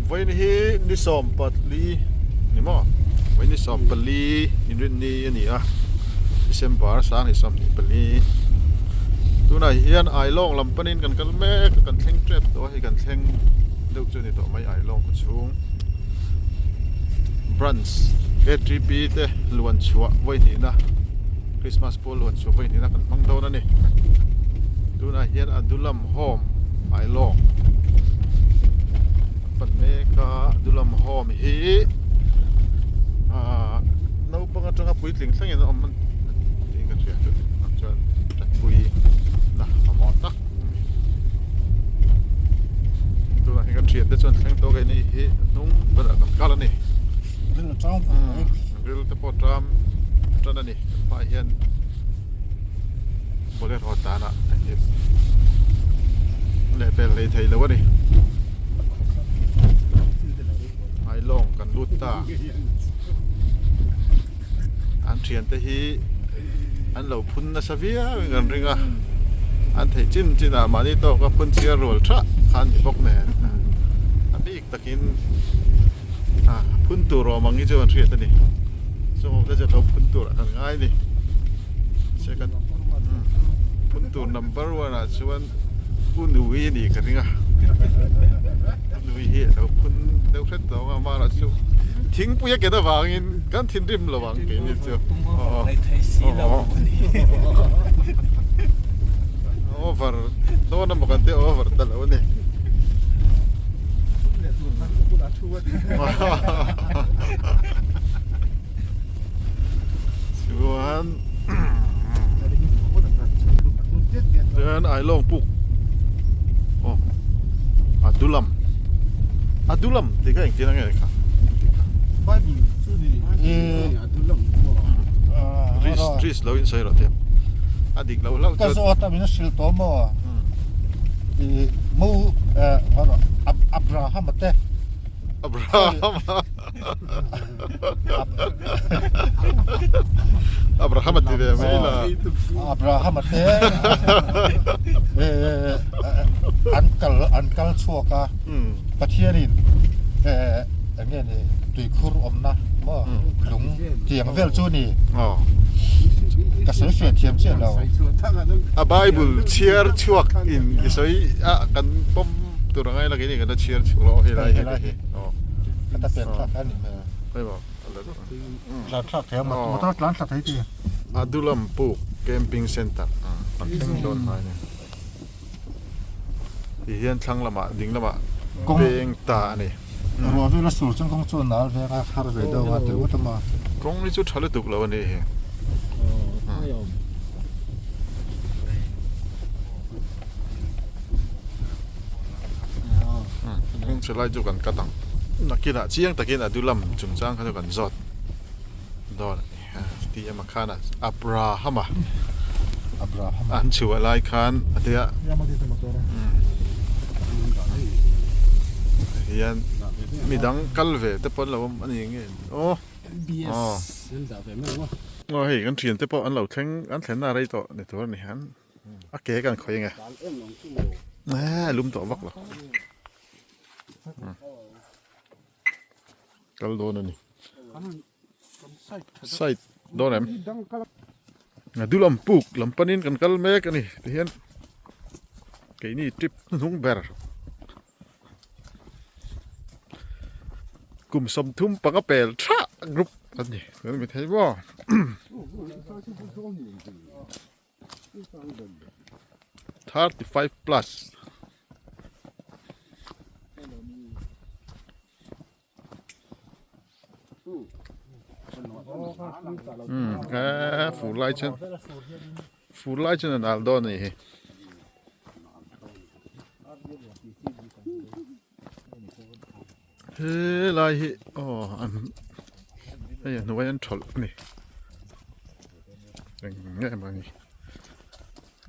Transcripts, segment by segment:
Vawiin hi ni 14 ni maw? Vawiin ni 14 inrinni a ni a, December 24. Tunah hian Ailawng lam panin kan kal mek a, kan thleng tep tawh a, hei kan thleng deuh chu a ni tawh mai Ailawng khaw chhung. Branch K3P te luan chhuah vawi hnihna Christmas pawl luan chhuah vawi hnihna kan hmang dawn a ni. Tunah hian Adulam Home Ailawng an pan mek a, Adulam Home hi ahh naupang atanga puitling thlengin a awm a tiin ka hria chu chuan tanpui na mamawh tak a ni. Tunah hian ka thiante chuan thleng tawh ka inei hi a hnung berah kan kal a ni. Ril te pawh ṭam ṭan a ni kan hmaah hian. Bolero tanah a hip leh pel hlei thei lo a ni. Ailawng kan lut ta. An thiante hi an lo phun nasa viau in kan ring a. An theih chin chin ah mahni tawka phun chhiar rual tha kha an ni bawk nen. A bik takin phun tur awm ang hi chu an hriat a ni. Chung te chu lo phun tur ah kan ngai a ni. Second phun tur number one ah chuan u nui a nih ka ring a u nui hi a lo phun deuh hret tawh ang a amaherawh chu thingpui a ken avangin kan thinrim lo ang keini chu over dawn emaw kan tia over ta lo a ni. Chuan chuan Ailawng puk aw a dulam a dulam tih kha engtin ange kha Bible chu ni Ris ris lo in sawi rawh thiam a dik lo hlauh chuan ka zawt a min hrilh tawh maw i mo Abraham te Abraham Abraham a ti ve mai la. Abraham a te an kal an kal chhuak a Pathianin enge ni tuikhur awmna maw lung tiang vel chu ni ka sawi fiah thiam chiah lo. A Bible chhiar chhuak in i sawi a kan pawm tur angai la keini kan la chhiar chhuak lo hei lai hi. Ka ta pen thlak a ni hmel. Tlan thlak thei a motor tlan thla thei ti. Adulam Puk Camping Centre an thleng dawn hnai ni. Ti hian thlang lamah ding lamah peng ta a ni. Ruah vel a sur chuan kawng chu a nal vek a har ve deuh a ti ringawt a maw. Kawng hi chu tha lutuk lo a nih hi. Kawng chhe lai chu kan cut ang. Nakinah chiang takin a dulam chungchang kha chu kan zawt dawn a ni. Ti emaw khan Abrahama an chhuah lai khan a tia hian midang kal ve te pawh an lo awm a ni nge aw. Aw hei kan thiante pawh an lo thleng an thlenna a rei tawh ni tur a ni han. A ke kan khawih ange eh lum tawh vak lo kal dawn a ni side dawn em a dulam puk lam panin kan kal mek a ni tihian keini trip hnuhnung ber Kum 35 pel tha group an ni kan mi thei maw. 35 plus. Fur lai chuan fur lai chuan a nal dawn a ni hi. Helai hi aw an hei a hnuai an thawlh a ni eng nge maw ni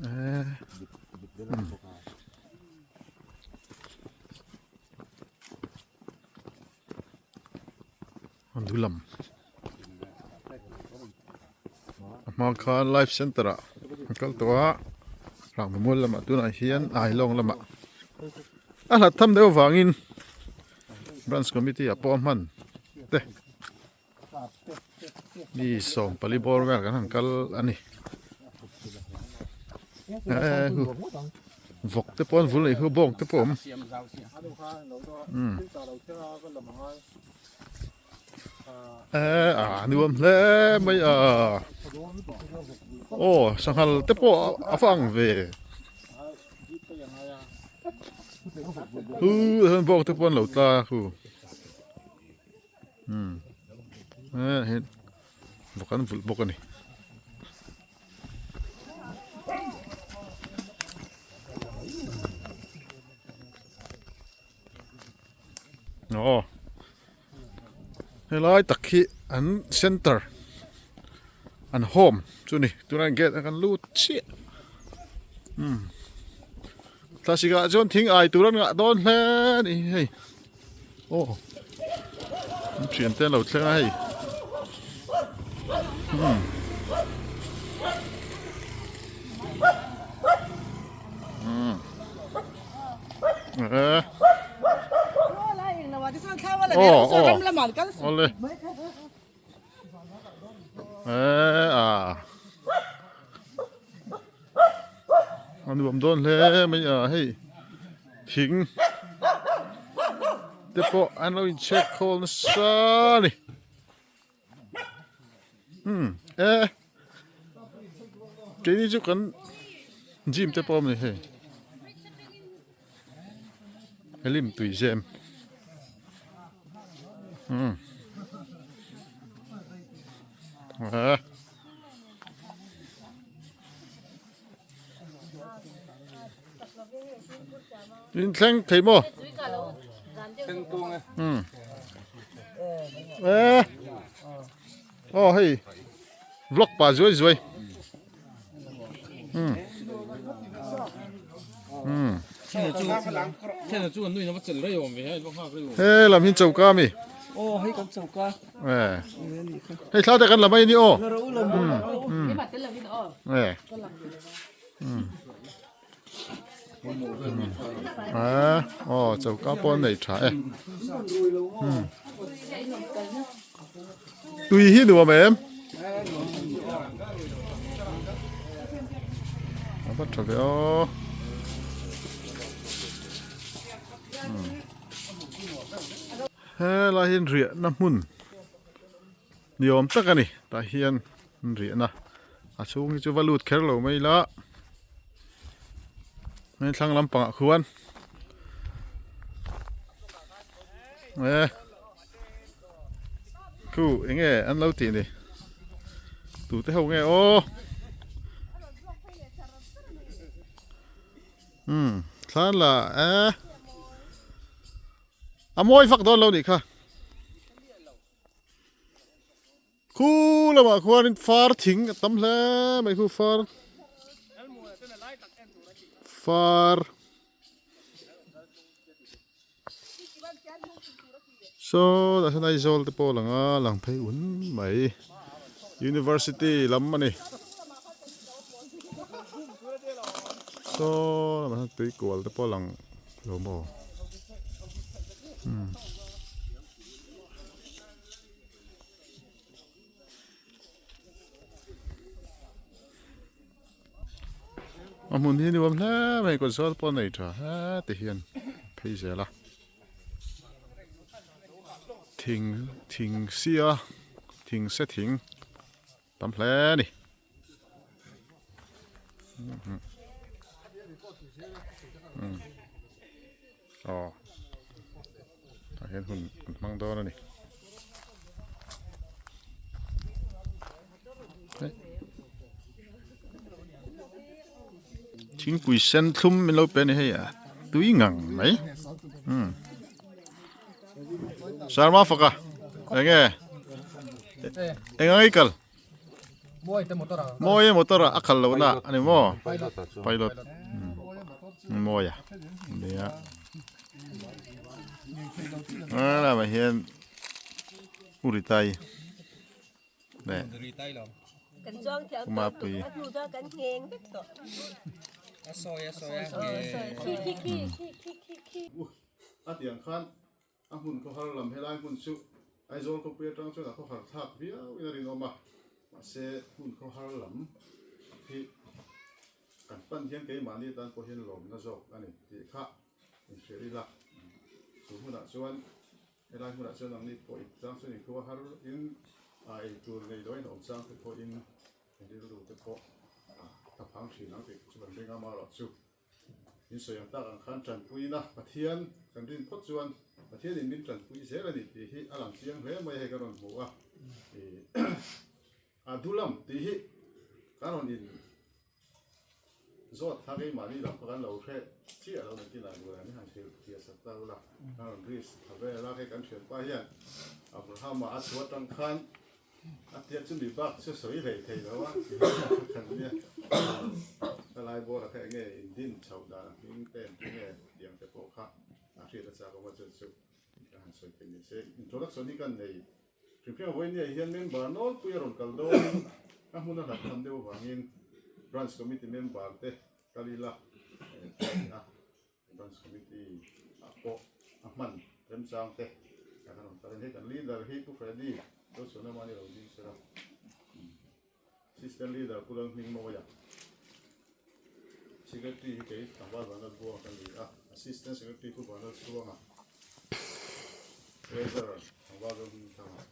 eee. A dulam a hma khan life center ah an kal tawh a rangvamual lamah tunah hian ailawng lamah a hlat tham deuh avangin. Branch Committee ah pawh a hman te mi 14 bawr vel kan han kal a ni. Vawk te pawh an vul neih khu bawng te pawh a awm. A nuam hle mai a aw sanghal te pawh a va ang ve hu hian bawng te pawh an lo tla a khu umm he vawk an vulh bawk a ni. Aw helai tak hi an center an home chu ni tunah gate a kan lut chiah umm thlasik ah chuan thing ai tur an ngah dawn hle a ni hei aw an thian te an lo thleng a hei umm. A nuam dawn hle mai a hei thing te pawh an lo inchhek khawl nasa a ni. Umm e keini chu kan gym te pawh a awm a ni hei helim tui zem umm ah. In thleng thei maw? Thleng tung e. Hmm. Eh. Oh hei. Vlog pa zuai zuai. Hmm. Hmm. He lam hin choka mi. Oh hei kan choka. Eh. Hei thla te kan la mai ni aw. Hmm. Hmm. Eh. Aw choka pawh an nei tha e tui hi nuam em a va tha ve aw helai hi riahna hmun Ni awm tak a ni tah hian an riahna a chhung hi chu va lut kher lo mai ila heng thlang lampangah khuan e khu eng nge an lo tih ni tute ho nge aw umm thlan la e a mawi vak dawn lo nih kha. Khu lamah khuanin far thing a tam hle mai khu far far saw tah sawn Aizawl te pawh a lang a lang phei un mai University lam a ni saw lamah sawn tuikual te pawh a lang lo maw umm. A hmun hi nuam hle mai kawt zawl pawh a nei tha heti hian phei zel a thing thing sia thing se thing tam hle a ni. Aw tah hian hun kan hmang dawn a ni thingpui sen thlum min lo pe a ni hei a tui ngang mai umm Sharma faka enge eng ang i kal. Mawi motor a khal lo na ani maw pilot mawi a nia a lamah hian uritai leh kumapui a tiang khan. A hmun khawhar lam helai hmun chu Aizawl khawpui atang chuan a khawhar thlak viau in a rinawm a, mahse hmun khawhar lam hi kan pan hian keimahni atan pawh hian lawmna zawk a ni tih kha inhrilh ila. Chu hmunah chuan helai hmunah chuan nangni pawh in chang chuan in khua har in a ei tur nei lo in awm chang te pawh in rilru te pawh a thlaphang thin ang tih chu kan ring a, amaherawhchu In sawi ang tak ang khan tanpuina Pathian kan rin phawt chuan Pathianin min tanpui zel a ni tih hi a lang chiang hle mai a hei ka rawn hmu a. Ih Adulam tih hi ka rawn in zawt kha keimahni lam kha kan lo hre chiah lo nakin ah bulah ni han hrilh fiah sak ta ula ka rawn risk tha vel a hei kan thianpa hian Abrahama a chhuah atang khan A tiat chu mi bak chu sawi hlei thei lo a, kan nia. Ka lai bawr a kha enge in din chhoh dan a hming te an ti nge tiang te pawh kha a hriat a chak awm a chu chu ka han sawi thei ni se. Introduction hi kan nei hrim hrim a vawinia hian member nawlpui a rawn kal dawn in a hmun a hlat tham deuh avangin branch committee member te kal ila a. Branch Committee ah pawh a hman remchang te kan rawn kal a ni. Hei kan leader hi Pu Freddy Joshua Mani lo ding sela, Assistant Leader Pu Lalhmingmawia, Secretary hi kei Tlangval Vanlalbuanga ka ni a, Assistant Secretary Pu Vanlalchhuanga, Treasurer Tlangval Zohmingthanga,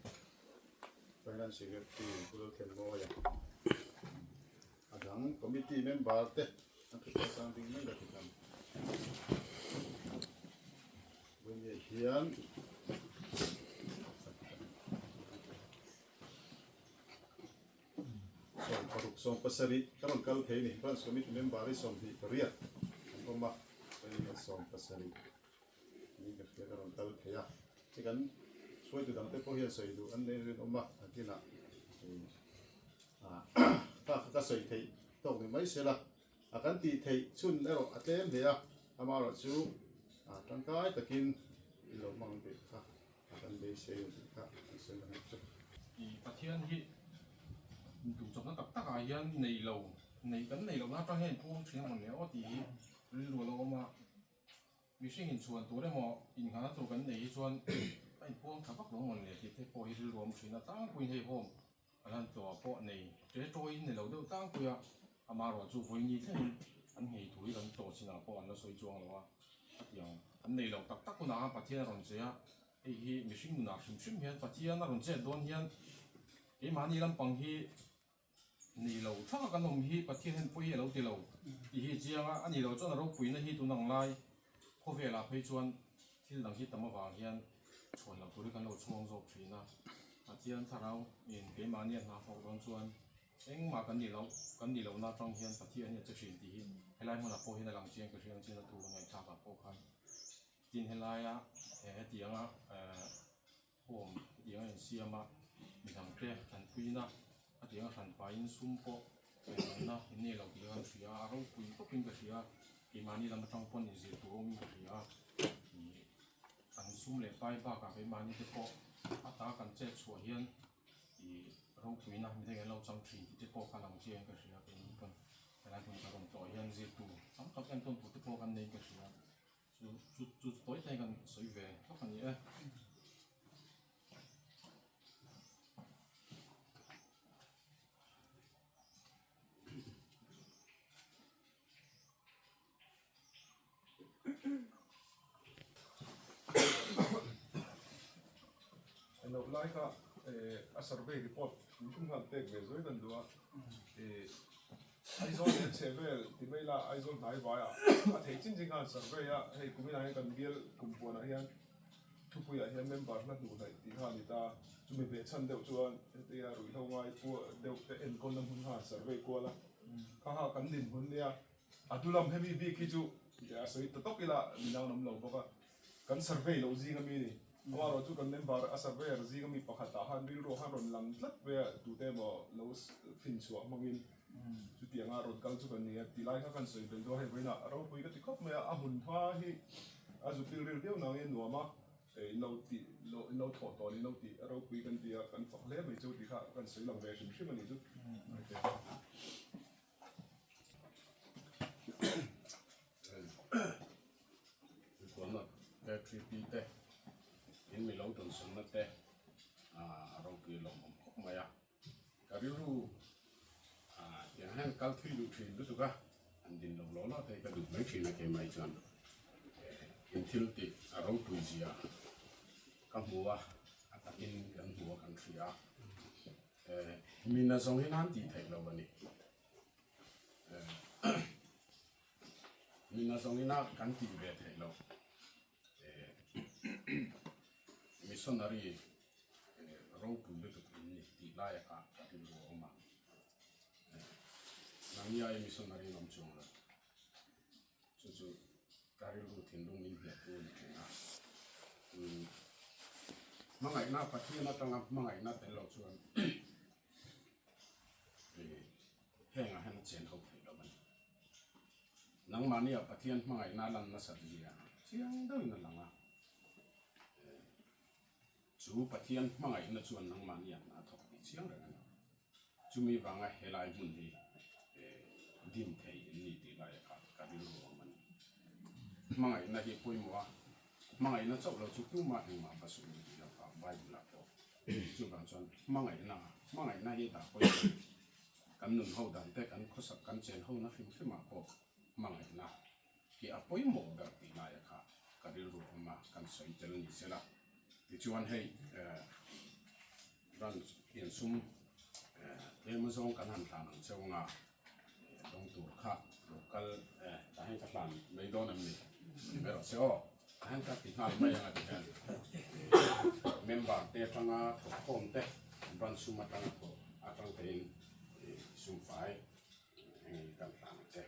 Finance Secretary Pu Lalthenmawia. A dang committee member te an thu chhuak chang ding mai la ti kan vawiin hian 16 17 ka rawn kal thei ni branch committee member hi 28 an awm a vawiin 17 ni ka hria ka rawn kal thei a chi kan hruaitu dang te pawh hian sawi duh an nei rinawm a nakinah Kha kha ka sawi theih tawk ni mai se la, a kan tih theih chhun erawh a tlem hle a, amaherawh chu tangkai takin i lo hmang tih kha a kan beisei ang tih kha kan sawi ang chu. I Pathian hi duhchawpna tak takah hian nei lo, nei kan nei lohna atang hian inpuang thin a mawn le aw tih hi rilru a lo awm a. Mihring inchhuan tur emaw inngahna tur kan nei hi chuan a inpuang tha vak lo mawn le tih te pawh hi rilru a awm thin a, tlangpuiin hei home An han tlawh pawh nei ṭe ṭawiin ni lo deuh tlangpui a, amaherawh chu vawiini thlengin an nghei thu hi kan tlawh chinah pawh an la sawi chuang lo a, a ti ang. An nei loh tak tak hunah khan Pathian a rawn che a, hei hi mihring nunah hrim hrim hian Pathian a rawn chet dawn hian keimahni lampang hi nei lo thak a kan awm hi Pathian hian pawi hi a lo ti lo tih hi a chiang a, a ni lo chuan a ropuina hi tun ang lai khawvelah phei chuan thil dang hi tam avang hian chhuan loh tur hi kan lo chhuang zawk thin a, Pathian thlarau in keimahni a hna thawk dawn chuan engmah kan nih loh kan nih lohna atang hian Pathian hi a che thin tih hi helai hmunah pawh hian a lang chiang ka hria ang chin a thu ngaihthlak ah pawh khan tin helaia he hetianga eh home hetianga insiam a midangte tanpuina hetianga hran pahin sum pawh ngaihna in nei lo tih ka hria a ropui tawpin ka hria keimahni lam atang pawn inzir tur awmin ka hria a ih kan sum leh pai bakah keimahni te pawh a ta kan chet chhuah hian ih ropuina midang an lo chang thin tih te pawh kha lang chiang ka hria keini pawn helai hmun ka rawn tlawh hian zirtur tam tak entawn tur te pawh kan nei ka hria. Chu chu chu tawi te kan sawi ve hlawk a ni e. Alo lai kha a survey report min tum nghal pek ve zuai kan duh a Aizawl leh chhe vel ti mai ila Aizawl hnai vaiah a theih chin chin khan survey a hei kuminah hian kan bial kum puanah hian thupuiah hian member hla hnuh hnaih tih kha a ni ta chumi beh chhan deuh chuan hetia ruihhlo ngai pua deuh te enkawlna hmun kha survey kual a kha kha kan dinhmun nia a dulam hemi bik hi chu a sawi ta tawk ila midang an awm lo bawk a kan survey loh zing ami ni amaherawh chu kan member a surveyor zing ami pakhat ah khan rilru ah khan rawn lang tlat mai a tute emaw lo fin chhuah hmangin chutianga rawn kal chu kan ni a tilai kha kan sawi belh dawn hei vawiinah ropui ka ti khawp mai a a hmun hma hi a zuk ril ril viau nangin nuam a in lo tih in lo thawh tawn in lo tih ropui kan ti a kan fak hle mai chu tih kha kan sawi lang ve hrim hrim a ni chu. Tuanna K3P te. In mi lo dawnsawnna te a ropui lawmawm khawp mai a. Ka rilru tiang hian kal thui duh thin lutuk a, an din lo law law te hi ka duh mai thin a keimah hi chuan in thil tih a ropui zia ka hmu a, a takin kan hmu a kan hria a, mi nazawng hi nan tih theih lo a ni. Mi nazawng ina kan tih ve theih loh missionary ropui lutuk in ni tih laia kha ka rilru a awm a. Nangni aia missionary an awm chuang lo. Chu chu ka rilru thinlung min hniahtu a ni thin a. Hmangaihna Pathian atanga hmangaihna tel lo chuan hengah hian a chen ho theih lo a ni. Nangmahnia Pathian hmangaihna a lan nasat zia chiang deuhin a lang a. Chu Pathian hmangaihna chuan nangmahnia hna a thawk tih chiang reng a ni. Chumi vanga helai hmun hi din thei in ni tih laia kha ka rilru awm a ni. Hmangaihna hi pawimawh a, hmangaihna chauh lo chu tumah engmah va suh ni tih lo kha Bible ah pawh chuvang chuan hmangaihna, hmangaihna hi dah pawimawh a ni. Kan nun ho dan te, kan khawsak kan chen ho na hrim hrimah pawh hmangaihna hi a pawimawh ber tih laia kha ka rilru awm a, kan sawi tel ni sela. Tichuan hei ran insum tlem azawng kan han hlan ang cheu anga dawng tur kha lo kal tah hian ka hlan mai dawn em ni? Ni mai rawh se aw, tah hian ka ti nghal mai anga ti hian member te atanga thawkkhawm te branch sum atanga thawh atang tein sum fai engin kan hlan ang che.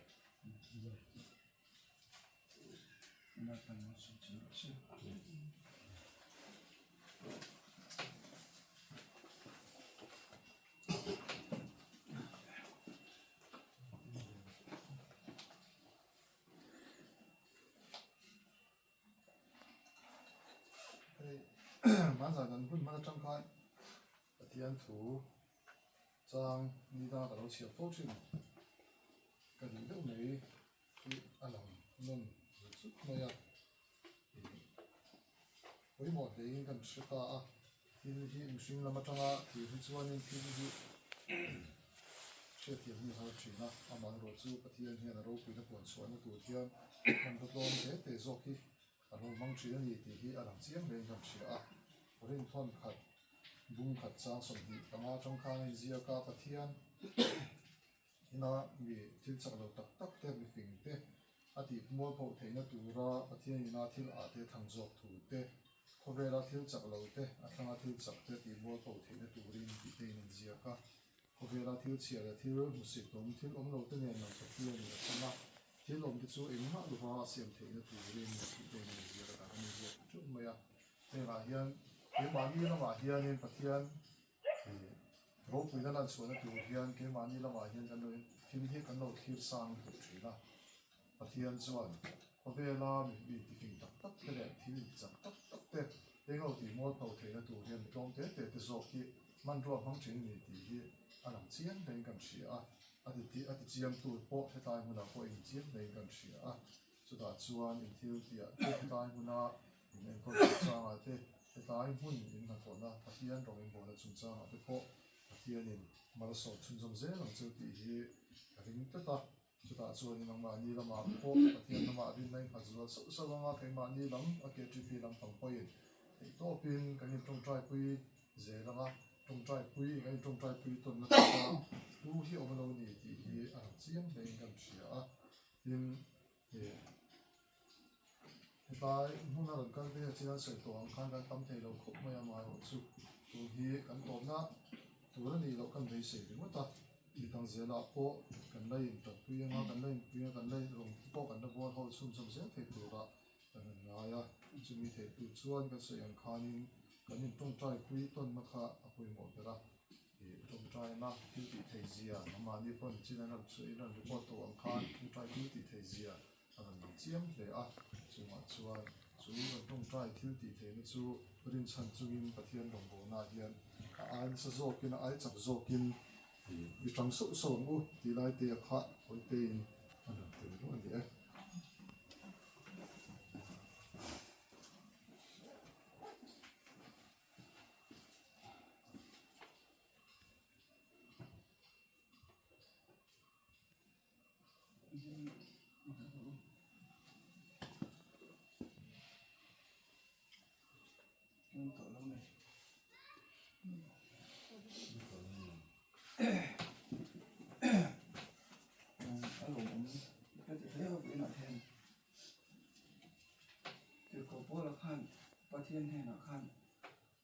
Hmanzah kan hun hman atang khan Pathian thu chang ni danga ka lo chhiar fo thin ka duh deuh mai hi a lang nawn zut zut mai a ih pawimawh hlein kan hre ta a thil hi mihring lam atanga thlir hi chuanin thil hi hriatthiam hi a har thin a amaherawh chu Pathian hian a ropuina puan chhuahna tur hian hmanraw tlawm te te zawk hi a lo hmang thin a ni tih hi a lang chiang hlein kan hria a Rinthon khat bung khat chang 25 atang khan a inziak a Pathian Ina mi thil chak lo tak tak te, mi fing te a tih mualphoh theihna tura Pathian ina thil ah te thlang zawk thu te, khawvela thil chak lo te, a thlanga thil chak te tih mualphoh theihna turin tih te in an ziak a. Khawvela thil chhia leh thil hmusit awm, thil awm lo te nen lo Pathian in a thlang a, thil awm te chu engmah lova a siam theihna turin tih te in an ziak a, tah kan inziak teuh mai a. Hengah hian keimahni lamah hianin Pathian Ropuina lan chhuahna tur hian keimahni lamah hian kan lo thil hi kan lo thlir sang lutuk thin a. Pathian chuan khawvela mi intifing tak tak te leh thil intichak tak tak te eng lo tih mualpho theihna tur hian mi tlawm te te te zawk hi hmanrua hmang thin a ni tih hi a lang chiang hlein kan hria a. A ti a ti chiang tur pawh hetlai hmunah pawh in chiang hlein kan hria a. Chutah chuan in thil tiah te hetlai hmuna in enkawl chungchangah te, hetlai hmun in hnathawhna Pathian rawng inbawlna chungchangah te pawh Pathianin malsawm chhunzawm zel ang chu tih hi ka ring tlat a. Chutah chuan in nangmahni lamah pawh Pathian lamah rinna in nghat zual sauh sauh ang a, keimahni lam a KTP lam pang pawhin theihtawpin kan intawngtaipui zel ang a, tawngtaipui kan intawngtaipui tawnna tura thu hi awm lo ni tih hi a lang chiang hlein kan hria a. Tin, ih hetlai hmuna rawn kal te hian chin an sawi tawh ang khan kan tam thei lo khawp mai a amaherawhchu tun hi kan tawpna tur a nih loh kan beisei ringawt a, mitang zelah pawh kan la intanpui anga kan la inpui anga kan la rawng te pawh kan la bual ho chhunzawm zel thei turah kan han ngai a, chumi theih tur chuan kan sawi ang khanin kan intawngtai pui tawnna kha a pawimawh ber a. Ih tawngtaina thil tih thei zia nangmahni pawn chin an rawn chhuah in an report tawh ang khan tawngtai thil tih thei zia a rawn lang chiam hle a, chungah chuan chu kan tawngtai thil tih theihna chu rinchhan chungin Pathian rawngbawlnaah hian a ai nasa zawkin a ai chak zawkin ih i tang sauh sauh ang u tih lai te a khah Awitein a rawn tel ruah a ni e. Tirhkoh Paula khan Pathian hnenah khan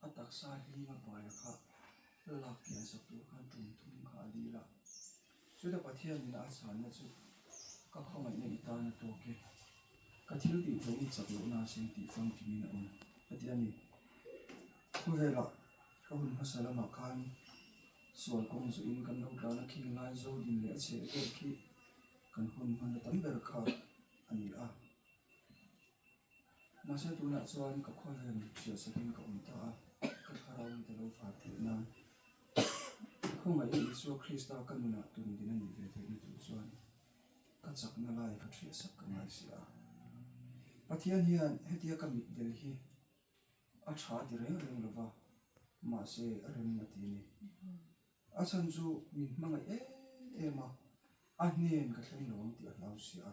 a taksa hlim a paia kha lak kian sak tur khan tum thum kha a dil a. Chuta Pathianin a chhanna chu ka khawngaihna i tan a tawk e, ka thil tih theih i chak lohna a seng tih famkimin a awm a ti a ni. Khawvelah ka hun hmasa lamah khan sual kawng zuiin kan lo tlan a khing lai zo din leh a chheh vel khi kan hun hman a tam ber kha a ni a. Mahse tunah chuan ka khawvel hriat sakin ka awm ta a, ka thlarau mit a lo far theih nan khawngaih Isua Krista ka nunah tum din a nih ve theihna tur chuan ka chakna lai ka hriat sak ka ngai si a. Pathian hian hetia ka mit del hi a tha ti reng reng lova, mahse rem a ti a ni. A chhan chu min hmangaih em em a, a hnen ka thleng lo ang tih a hlau si a.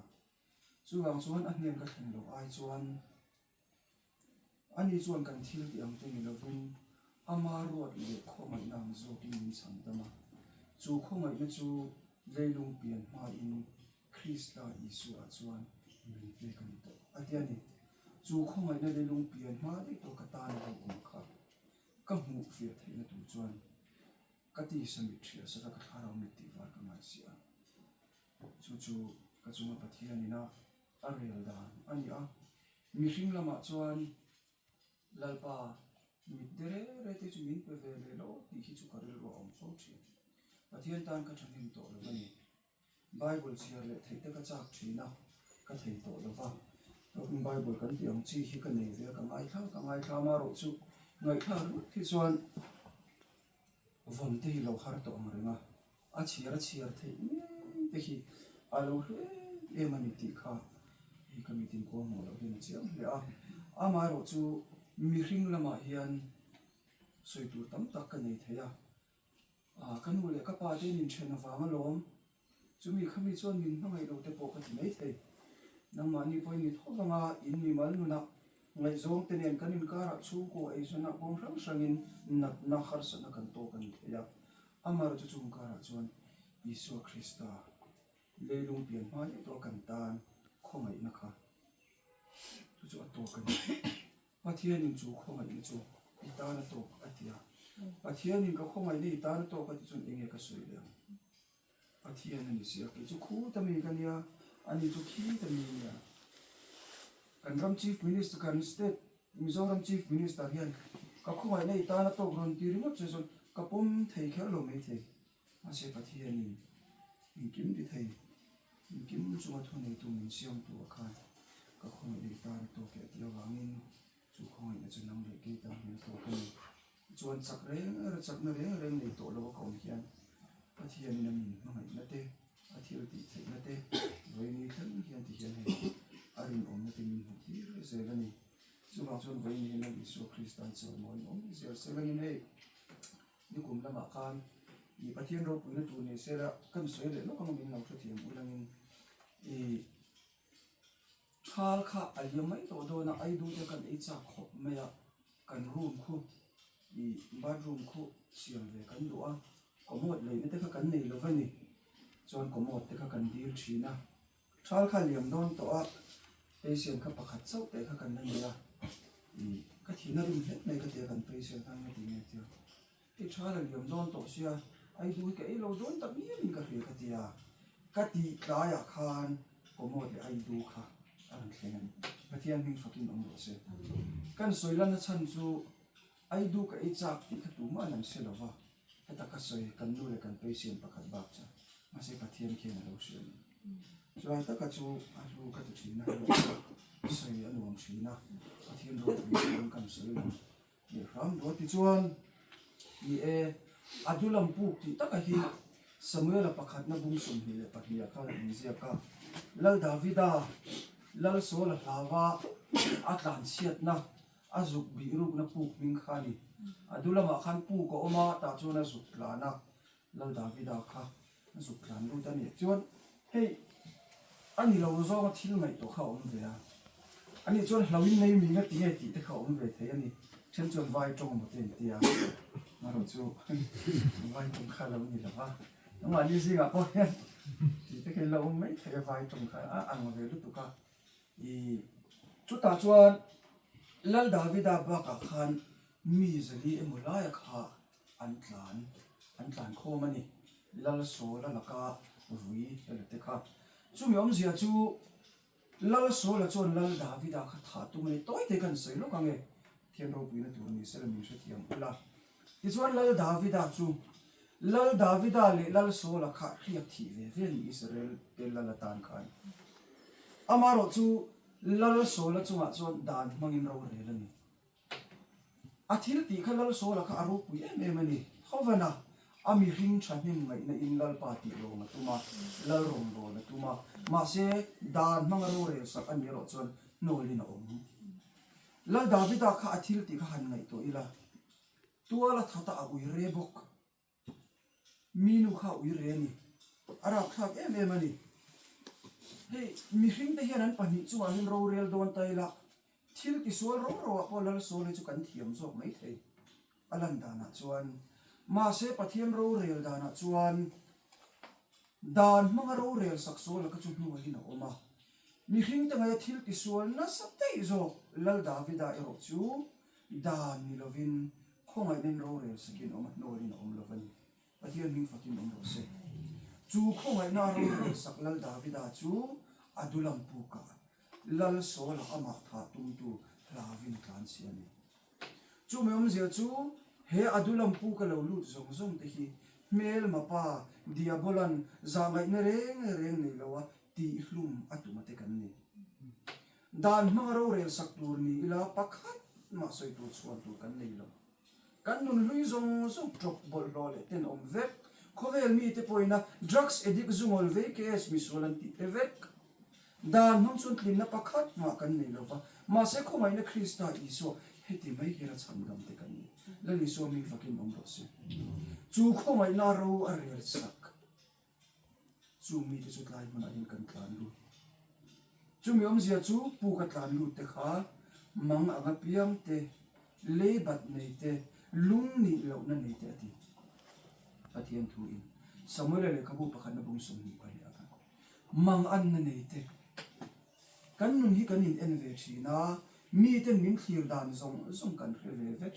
Chuvang chuan a hnen ka thlen loh ai chuan ani chuan kan thil tih ang te ni lovin ama ruat leh khawngaihna ang zawkin min chhan dam a. Chu khawngaihna chu leilung pian hmain Krista Isua chuan min pek a ni tawh a ti a ni. Chu khawngaihna leilung pian hma daih tawh ka tan a lo awm kha ka hmuh fiah theihna tur chuan ka tisa mit hriat saka ka thlarau mit tih var ka ngai si a. Chu chu ka chunga Pathian ina a rel dan a ni a. Mihring lamah chuan Lalpa mit de re re te chu min pe ve leh lo tih hi chu ka rilru a awm fo thin. Pathian tan ka thahnem tawh lo a ni. Bible chhiar leh theih te ka chak thin a, ka thei tawh lo va. Talking Bible kan tih ang chi hi ka nei ve a, ka ngaithla ka ngaithla amaherawh chu ngaihthlak ringawt hi chuan Vawn te hi lo har tawh ang reng a, a chhiar a chhiar theih ngei te hi a lo hlu em em a ni tih kha hei ka mitin kual hmuh loh hian a chiang hle a. Amaherawh chu mihring lamah hian sawi tur tam tak ka nei thei a, ka nu leh ka pa te in inthen avang alawm Chumi khami chuan min hmangaih lo te pawh ka ti mai thei. Nangmahni pawhin ni tho vanga in mimal nunah ngaihzawng te nen kan inkarah chhungkaw eizawnah kawng hrang hrangin natna harsatna kan tawk a ni thei a. Amar chu chung karah chuan Isua Krista leilung pian hma daih tawh kan tan khawngaihna kha chu chu a tawk a ni. Pathianin chu khawngaihna chu i tan a tawk a ti a. Pathianin ka khawngaihna i tan a tawk a ti chuan enge ka sawi leh ang? Pathian a ni si a, kei chu khuta mi ka nia, ani chu khita mi a nia. Kan ram Chief Minister, kan state Mizoram Chief Minister hian ka khawngaihna i tan a tawk rawn ti ringawt che chuan ka pawm thei kher lo maithei. Mahse Pathianin engkim ti thei, engkim chunga thuneitu min siamtu a khan ka khawngaihna i tan a tawk e a tih avangin chu khawngaihna chu nang leh kei tan hian a tawk a ni. Chuan chak reng reng chakna reng reng nei tawh lo a ka awm hian Pathianin a min hmangaihna te, a thil tih theihna te vawiini thleng hian ti hian hei a rinawmna te min hmuh tir zel a ni. Chuvang chuan vawiini hian Lal Isua Krista hi chawimawiin awm zel se langin hei nikum lamah khan ih Pathian ropuina tur ni sela kan sawi leh lawk ang min lo hrethiam u langin ih Thal kha a liam mai tawh dawn a, Aidu te kan ei chak khawp mai a, kan room khu ih bathroom khu siam ve kan duh a, commode leina te kha kan nei lo va ni, chuan commode te kha kan dil thin a, thal kha a liam dawn tawh a, patient kha pakhat chauh teh kha kan la nei a, ih ka thihna rim hlek mai ka ti a kan patient khan nga ti nge tia. I tha la liam dawn tawh sia, Aidu hi ka ei lo dawn tak mialin ka hria ka ti a, ka tih tlaiah khan commode leh Aidu kha a rawn thleng a ni. Pathian hming fakin awm rawh se. Kan sawi lanna chhan chu Aidu ka ei chak tih kha tumah an hre lo va, heta ka sawi kan nu leh kan patient pakhat bak chu mahse Pathian khian a lo hria a ni. Chuai taka chu a hlu ka ti thin a, sawi a nuam thin a, Pathian ropui chuan kan sawi lo. Leh hram duat tichuan, ni e, Adulam puk tih taka hi Samuela pakhatna bung 22 ah khan a inziak a. Lal Davida, Lal Saula hlauva a tlanchhiatna, a zuk bih rukna puk hming kha a ni. Adulamah khan puk a awm a, tah chuan a zuk tlan a, Lal Davida kha a zuk tlan lut a ni. Chuan hei. A ni lo zawnga thil ngaihtuah kha a awm ve a. Ani chuan hlauhin nei mi nga ti nge tih te kha a awm ve thei a ni. Then chuan vai tawng maw te an ti a, marawh chu vai tawng kha a lo ni lo va. Mahni zingah pawh hian tih te kha in lo awm mai thei a, vai tawng kha a ang ve lutuk a. I chutah chuan Lal Davida bakah khan mi zali emaw laia kha an tlan an tlan khawm a ni. Lal Sawla laka vui hela te kha. Chumi awmzia chu Lal Sawla chuan Lal Davida kha thah tum a ni. Tawi te khan sawi lawk ang e, Thian ropuina tur ni sela min hrethiam ula. Tichuan Lal Davida chu Lal Davida leh Lal Sawla kha hriak thih ve ve ni Israel te lal atan khan. Amaherawh chu Lal Sawla chungah chuan dan hmangin rorel a ni. A thil tih kha Lal Sawla kha a ropui em em a ni. Hovana a mihring thahnem ngaihna in Lalpa tih lawm a tum a, Lal rawn rawn a tum a. Mahse dan hmanga rorel sak a nih erawh chuan hnawlin a awm. Lal Davida kha a thil tih kha han ngaihtuah ila, tual a that a, a ui re bawk. Mi nu kha a ui re a ni. A rapthlak em em a ni. Hei, mihringte hian an pahnih chungah hian rorel dawn ta ila, thil tisual ro roah pawh Lal Saul hi chu kan thiam zawk mai thei a lan danah chuan. Mahse, Pathian rorel danah chuan dan hmanga rorel sak Saula kha chu hnuaiin a awm a. Mihringte ngaia thil tisual nasa daih zawk Lal Davida erawh chu dan ni lovin khawngaihna in rorel sakin awm a, hnawlin a awm lo va ni. Pathian hming fakin awm rawh se. Chu khawngaihna a rorel sak Lal Davida chu a dulam pukah Lal Saula amah thah tumtu hlavin a tlanchhi a ni. Chumi awmzia chu he Adulam puka lo lut zawng zawng te hi hmelma pa Diabolan zahngaihna reng reng nei loa tihhlum a tum a te kan ni. Dan hmanga rorel sak tur ni ila pakhat mah sawi tur chhuan tur kan nei lo. Kan nun hlui zawng zawng ṭawp bawlhhlawh leh tenawm vek. Khawvel mite pawhina drugs addict zungawl vei KS misual an tih te vek. Dan hmang chuan tlinna pakhat mah kan nei lo va, mahse khawngaihna Krista Isua heti mai hian a chhandam te kan ni. Lal Isua hming fakin awm rawh se. Chu khawngaihna ro a rel sak. Chu mite chu tlai hmunah hian kan tlan lut. Chumi awmzia chu puk a tlan lut te kha mang anga piang te, leibat nei te, lung nih lohna nei te a ti. Pathian thu in Samuela lehkhabu pakhatna bung 24 a khan. Mang anna nei te. Kan nun hi kan in en ve thin a, miten min thlir dan zawng zawng kan hre ve vek.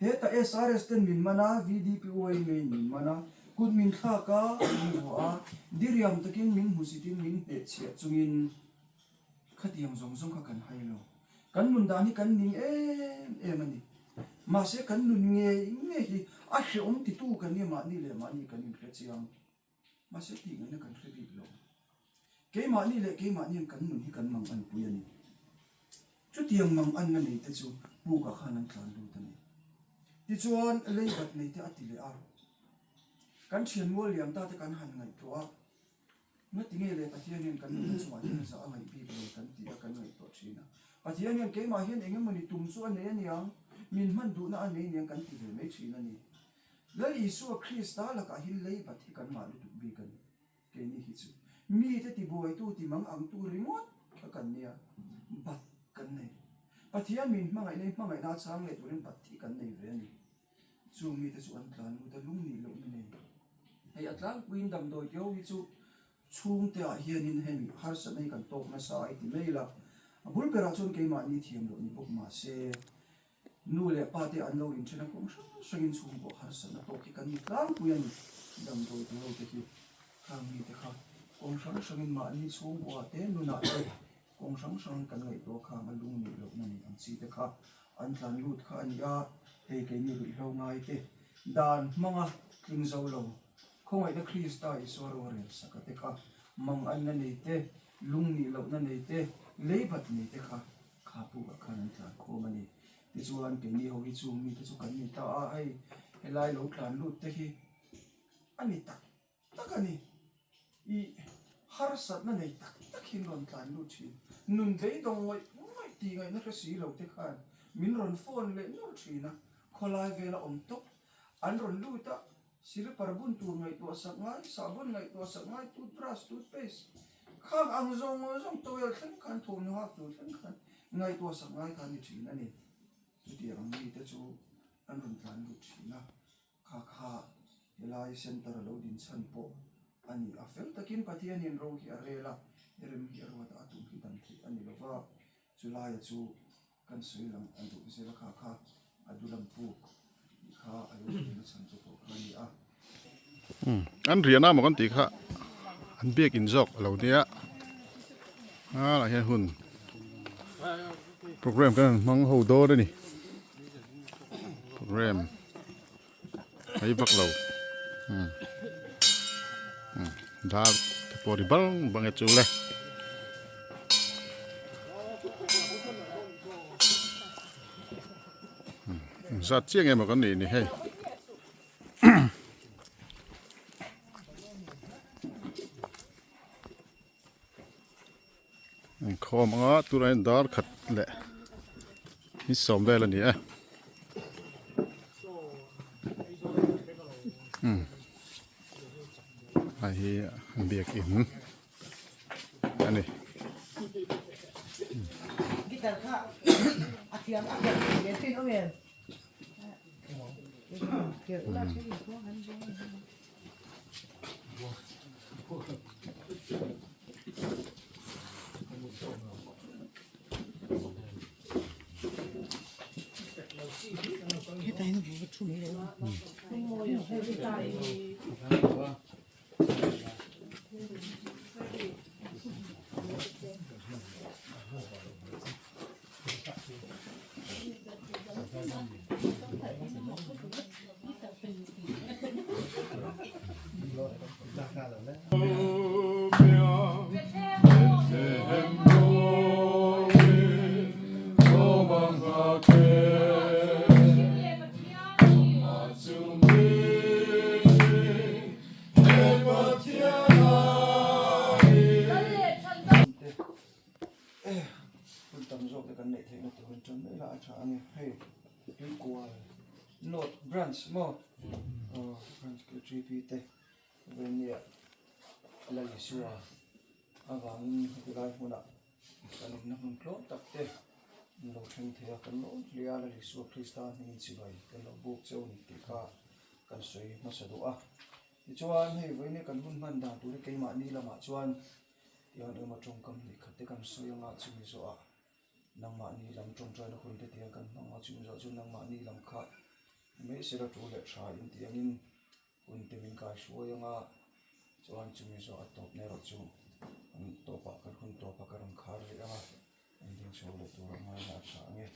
Heta SRS ten min man a, VDP uai ngeiin min man a, kut min thlak a, min vuah a, diriam takin min hmusitin min hnehchhiah chungin khatiang zawng zawng kha kan hai lo. Kan nun dan hi kan ning em em a ni. Mahse kan nun ngei ngei hi a hrehawm titu kan nia mahni leh mahni kan inhre chiang. Mahse tih ngaihna kan hre bik lo. Keimahni leh keimahnian kan nun hi kan mang anpui a ni. Chutiang mang anna nei te chu pukah khan an tlan lut a ni. Tichuan leibat nei te a ti leh a. Kan thian mual liam ta te kan han ngaihtuah a, Ngati nge le Pathian hian kan nunna chungah hian zah a ngaih bik lo kan ti a kan ngaihtuah thin a. Pathian hian keimah hian eng emawni tum chu a nei aniang, min hman duhna a nei aniang kan ti ve mai thin a ni. Lal Isua Krista lakah hi leibat hi kan ngah lutuk bik a ni. Keini hi chu mite tibuaitu timang angtu ringawt kha kan nia, bat kan nei. Pathian min hmangaihna hi hmangaihna a chang leh turin bat hi kan nei ve a ni. Chung mite chu an tlan lut a, lung nih lohna nei. Hei a tlangpuiin damdawi tih ho hi chu chhungte ah hianin hemi harsatna hi kan tawk nasa a i ti mai la. A bul berah chuan keimahni thiam loh ni bawk mahse Nu leh pa te an lo inthen a kawng hrang hrangin chhungkaw harsatna tawk hi kan ni tlangpui a ni. Damdawi ti ho te hi khang mi te kha kawng hrang hrangin mahni chhungkua te nunah te kawng hrang hrangin kan ngaihtuah khang a lung nih lohna nei ang chi te kha an tlan lut kha a ni a, hei keini ruihhlo ngai te dan hmanga tling zo lo khawngaihna Krista Isua rorel saka te kha mang anna nei te lung nih lohna nei te leibat nei te kha Kha pukah khan an tlan khawm a ni. Tichuan keini ho hi chung mite chu kan ni ta a, hei helai lo tlan lut te hi a ni tak tak a ni. I harsatna nei tak tak hi an rawn tlan lut thin. Nun beidawng ngawih ngawih tih ngaihna hre si lo te khan min rawn phone leh nawr thin a, khawlai vela awm tawp an rawn lut a, silipar bun tur ngaihtuah sak ngai, sahbawn ngaihtuah sak ngai, toothbrush, toothpaste. Khang ang zawng zawng towel thleng khan thawmhnaw hak tur thleng khan ngaihtuah sak ngai kha a ni thin a ni. Chutiang ang mite chu an rawn tlan lut thin a, kha kha helai centre a lo din chhan pawh a ni. A fel takin Pathianin ro hi a rel a, rem hi a ruat a, a tum hi dam theih a ni lo va, chulaia chu kan sawi lang an duh zel a, kha kha a dulam puk tih kha a lo hriatna chhan te pawh kha a ni a. An riahna maw kan tih kha an biakin zawk a lo nia a lah hian hun program kan han hmang ho dawn a ni program mai vak lo dar te pawh ri bang bang e chu le. Zat chiang emaw kan nih ni hei. Inkhawm anga tunah hian dar khat leh ni sawm vel a ni e. Hei hi biakin a ni. Hun tam zawk te kan neih theihna tur an tan mai la a tha a ni hei tuikual north branch maw aw branch KTP te venia Lalisua avangin heti lai hmunah kan awmna hmun tlawm tak te an lo thleng thei a kan lawm hle a Lalisua Krista hmingin chibai kan lo buk cheu a ni tih kha kan sawi hmasa duh a tichuan hei vawiin kan hun hman dan tur hi keimahni lamah chuan. Tiang emaw tawngkam hnih khat te kan sawi anga chumi zawhah nangmahni lam tawngtaina hun te tiang kan hmang a, chumi zawh chu nangmahni lam kha mai sela tu leh tha in tiangin hun te min kai hruai anga chuan chumi zawh a tawpna erawh chu an tawpah kan hun tawpah ka rawn khar leh anga an ding chho leh tur a ngaina a tha ange.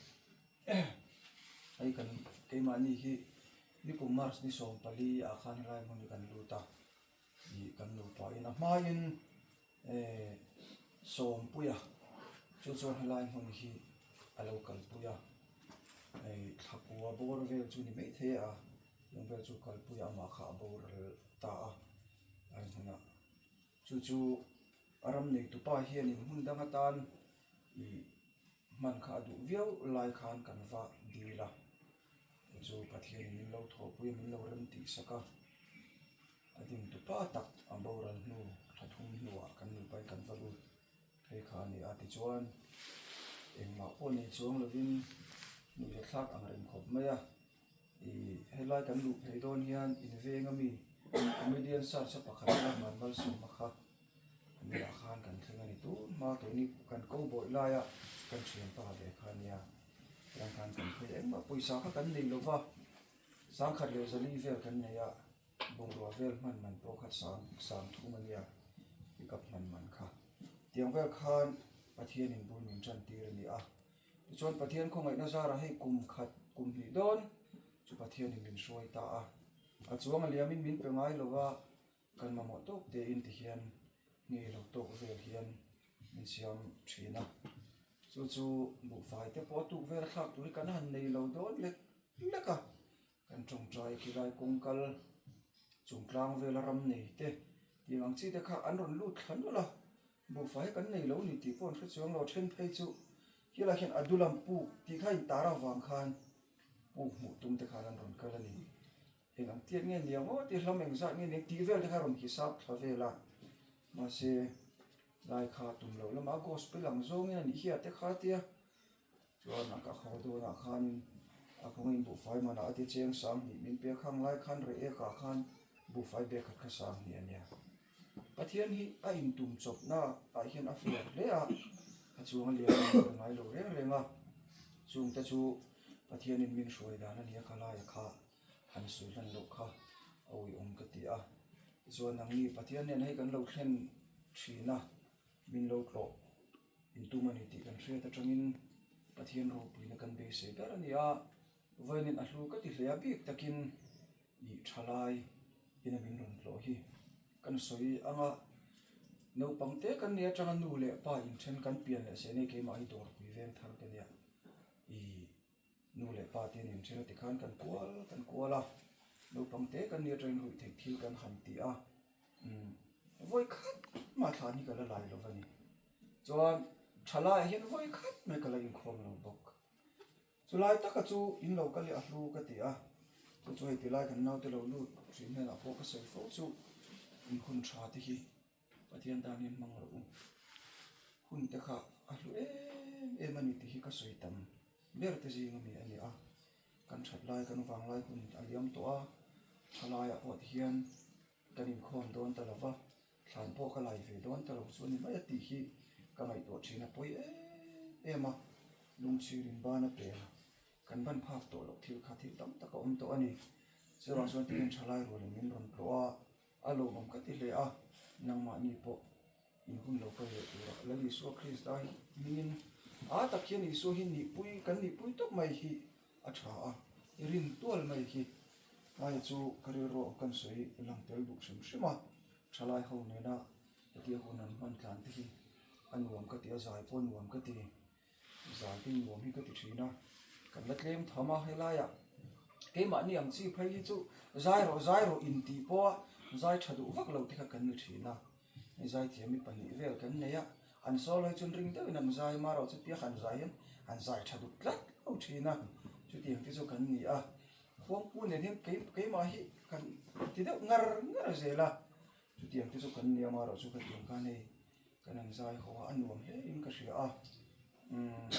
Hei kan keimahni hi nikum March ni 14 ah khan helai hmun hi kan lut a. Ih kan nupa in a hmain eh Sawmpuia chu chuan helai hmun hi a lo kalpui a hei thlakua bawr vel chu ni maithei a chung vel chu kalpui a amah kha a boral ta a lai hmunah chu chu a ram neitupa hianin hmun dang atan ih hman kha a duh viau lai khan kan va dil a chu Pathianin min lo thawhpui a min lo rem tih sak a. A ding tu pa tak a boral hnu thla thum hnuah kan nupain kan va lut phei kha a ni a tichuan engmah pawh nei chuang lovin nuihza thlak ang reng khawp mai a ih helai kan luh phei dawn hian inveng ami comedian search a pakhat a Vanmalsawma kha a nia khan kan thleng a ni tun hma keini kan ko bawih laia kan thianpa ve kha a nia tiang khan kan phei engmah pawisa kha kan nei lova sangkhat leh zali vel kan nei a. Bungrua vel hman man pawh kha sang sang thum a nia pick up hman man kha. Tiang vel khan Pathianin bul min tan tir a ni a. Tichuan Pathian khawngaihna zarah hei kum khat kum hnih dawn chu Pathianin min hruai ta a. A chuang a liamin min pe ngai lo a, kan mamawh tawk tein ti hian ngei lo tawk vel hian min siam thin a. Chu chu buhfai te pawh a tuk vel a thlak tur hi kan han nei lo dawn lek lek a. Kan tawngtai khilai kawngkal chung tlang vela ram nei te tih ang chi te kha an rawn lut thla nawlh a, buhfai kan nei lo ni tih pawh an hre chuang lo, a then phei chu khilai khian a dulam puk tih kha intar avang khan puk hmuh tum te khan an rawn kal a ni. Eng ang tiat nge niang aw tih hlawm engzat nge niang tih vel te kha a rawn hisap thla vel a, mahse. Lai kha tum loh lamah gospel ang zawngin a nih hi a te kha tia chuan a ka haw dawnah khanin a kawngin buhfai manah a ti cheng sang hnih min pek hang lai khan reh ekah khan buhfai bag khat kha sang hnih a nia. Pathian hi a intum chawpna ah hian a fiah hle a, a chuang a lian a ka ngai lo reng reng a, chungte chu Pathianin min hruai dan a nia kha laia kha han sawi hlan loh kha a uiawm ka ti a, tichuan nangni Pathian nen hei kan lo thlen thin a, min lo tlawh intum a ni tih kan hriat atangin Pathian ropuina kan beisei ber a ni a, vawiin a hlu ka ti hle a bik takin ih thalai ina min rawn tlawh hi kan sawi ang a, naupang te kan nih atanga nu leh pa inthen kan pian leh seh nei keimah hi dawrpui veng thar ka nia ih. Nu leh pa te nen then a tikhan kan kual kan kual a, naupang te kan nia atangin ruih theih thil kan han ti a, umm vawi khat mah thlan hi ka la lai lo va ni. Chuan thalaiah hian vawi khat mai ka la inkhawm lo bawk. Chulai taka chu in lo kal hi a hlu ka ti a, chu chu hei tilai kan naute lo lut thin hnenah pawh ka sawi fo chu in hun tha te hi Pathian tan hian hmang rawh u. Hun te kha a hlu em em a ni tih hi ka sawi tam ber te zing ami a ni a. Kan that lai kan vang lai hun a liam tawh a, thalaiah pawh ti hian kan inkhawm dawn ta lo va, thlan pawh ka lai ve dawn ta lo chu a ni mai a tih hi ka ngaihtuah thin a pawi em em a, lungchhir in ban a pel kan ban phak tawh loh thil kha thil tam tak a awm tawh a ni. Chuvang chuan tihian thalai rualin min rawn tlawh a. A lawmawm ka ti hle a, nangmahni pawh in hun lo kal leh turah Lal Isua Krista hmingin a tak hian Isua hi nihpui kan nihpui tawp mai hi a tha a, i rin tual mai hi aia chu ka rilru ang kan sawi lang tel duh hrim hrim a, thalai ho nena hetia hun an hman tlan te hi a nuam ka ti a, zai pawh a nuam ka ti. Zan tin nuam hi ka ti thin a, kan la tlem tham a helaiah keimahni ang chi phei hi chu zai rawh zai rawh in tih pawha zai tha duh vak lo te kha kan ni thin a, hei zai thiam hi pahnih vel kan nei a, an solo hi chuan ring deuhin an zai mar erawh chutia han zai hian an zai tha duh tlat lo thin a, chutiang te chu kan ni a, khuangpu nen hian kei keimah hi kan ti deuh ngar ngar zel a, chutiang te chu kan ni a mar erawh chu ka tiang khan hei. Kan han zai haw a, a nuam hle in ka hria a, umm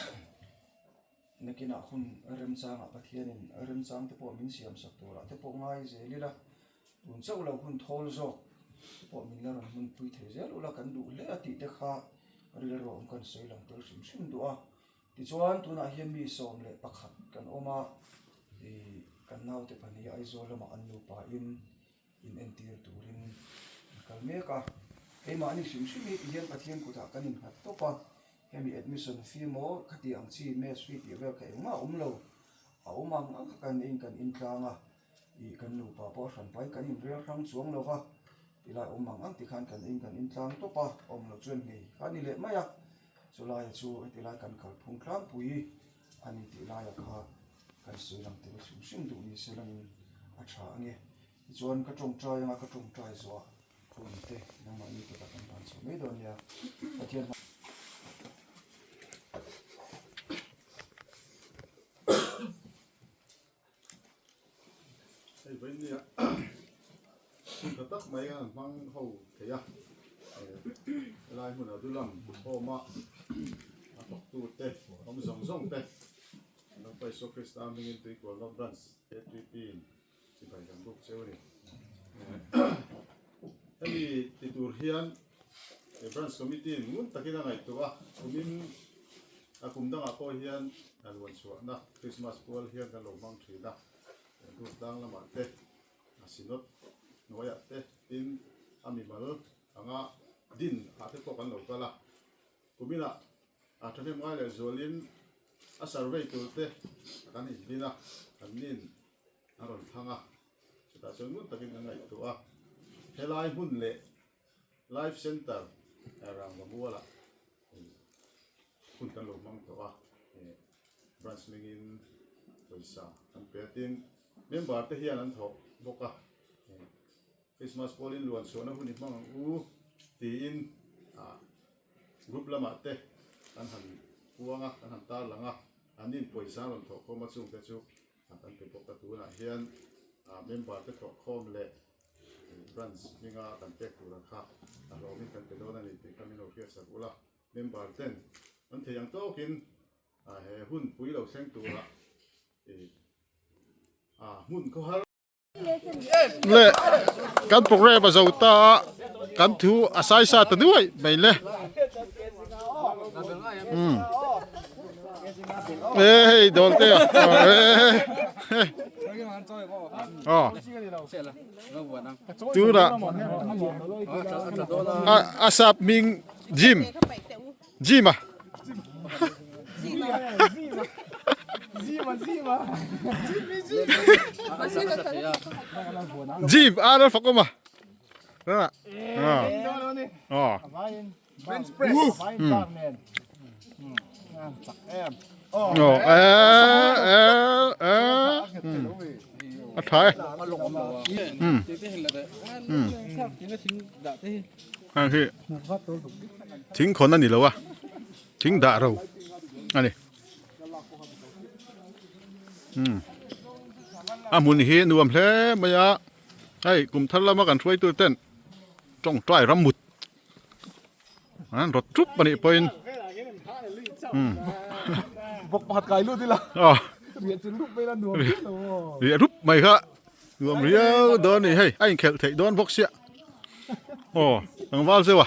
nakinah hun remchangah Pathianin remchang te pawh min siam sak turah te pawh ngai zel ila, tun chauh lo hun thawl zawk te pawh min la rawn hmunpui thei zel ula kan duh hle a tih te kha rilru awm kan sawi lang tel hrim hrim duh a. Tichuan tunah hian mi 11 kan awm a, ih kan naute pahnih Aizawl lamah an nupa in in entir turin an kal mek a, keimahni hrim hrim hi tihian Pathian kutah kan innghat tawp a, hemi admission fee maw khati ang chi mess fee tih vel kha engmah a awm lo, a awm ang ang kha kan in kan intlang a, ih kan nupa pawh a hran pahin kan inrel hrang chuang lo va, tilai awm ang ang tikhan kan in kan intlang tawp a, awm loh chuan nghei kha a ni leh mai a, chulaia chu heti lai kan kalphung tlangpui a ni tih laia kha kan sawi lang tel hrim hrim duh ni se langin a tha a nge. Tichuan ka tawngtai anga ka tawngtai zawh a hun te nangmahni kutah kan ban chho mai dawn nia. Pathian hma. Hei vawiin nia tha tak mai an hmang ho thei a, helai hmunah dulam home a a thawktu te awm zawng zawng te Lalpa Isua Krista hmingin Tuikual North Branch ATP in chibai kan buk cheu a ni. Hemi ti tur hian he Branch Committee in ngun takin a ngaihtuah a, kumin a kum dangah pawh hian a luan chhuahna Christmas pual hian kan lo hmang thin a, Durtlang lamah te, a Synod hnuaiah te tin a mimal anga din ah te pawh kan lo kal a, kuminah a thahnem ngai leh zualin a survey tur te kan inbin a, an nin a rawn thlang a, chutah chuan ngun takin an ngaihtuah a, helai hmun leh Life Center Rangva mualah hun kan lo hmang tawh a, branch hmingin pawisa an pe a, tin member te hian an thawh bawk a, Christmas pawlin luan chhuahna hun i hmang ang u tiin group lamah te kan han puang a, kan han tarlang a, an nin pawisa an rawn thawh khawm a chungte chu. A kan pe bawk a tunah hian member te thawhkhawm leh Branch hminga kan pek tur ang kha a hlawmin kan pe dawn a ni tih kha min lo hriatsak ula. Member ten an thei ang tawkin he hun pui lo thleng turah hmun khawhar Le kan program a zo ta a kan thu a sai sa ta nuai mai le. Um. Ê hei dol te a. Ê. Ờ. Tuna a a sap ming Jim. Jim a. Jim a lo fak awm a. Rana. Ờ. Bench press. Ờ e e e. A tha e. Heng hi thing khawn a ni lo a thing dah ro a ni umm a hmun hi nuam hle mai a hei kum thar lama kan hruai tur ten tawngtai ram mut an rawt thup a nih pawhin umm bawk pakhat kai lut ila aw riah chin rup mai la nuam viau lo aw riah rup mai kha nuam riau dawn a ni hei a inkhelh theih dawn bawk sia aw tlangval zeuh a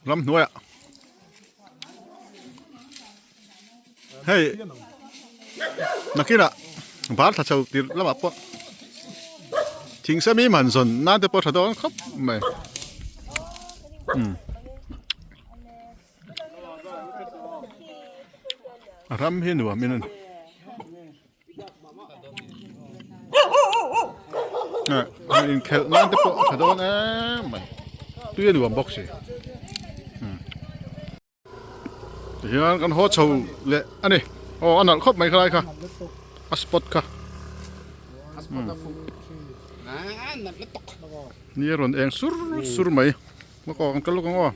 ramhnuaiah hei nakinah bar thla chho tir lamah pawh thing semi man zawn nan te pawh tha dawn khawp mai umm a ram hi nuam in a ni eh inkhelh nan te pawh a tha dawn em mai tui a nuam bawk si umm. Tihian kan haw chho leh a ni. Aw a nalh khawp mai khalai kha. A spot kha. Ni a rawn eng sur sur mai. Maw kaw kan kal lawk ang aw.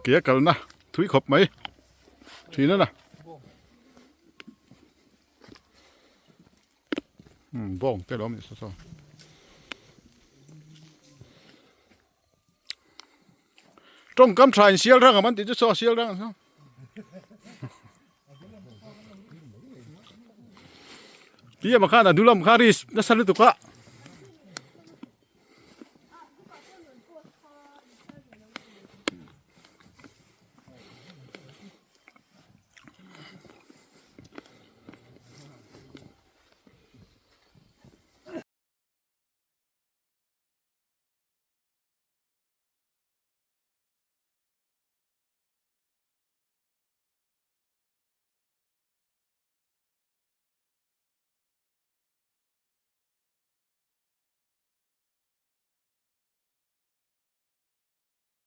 Ke a kalna thui khawp mai thin a na umm bawng te lo awm leh saw saw tawngkam tha in sial rang ang an tih chu saw sial rang ang tia khan a dulam kha ri nasa lutuk a.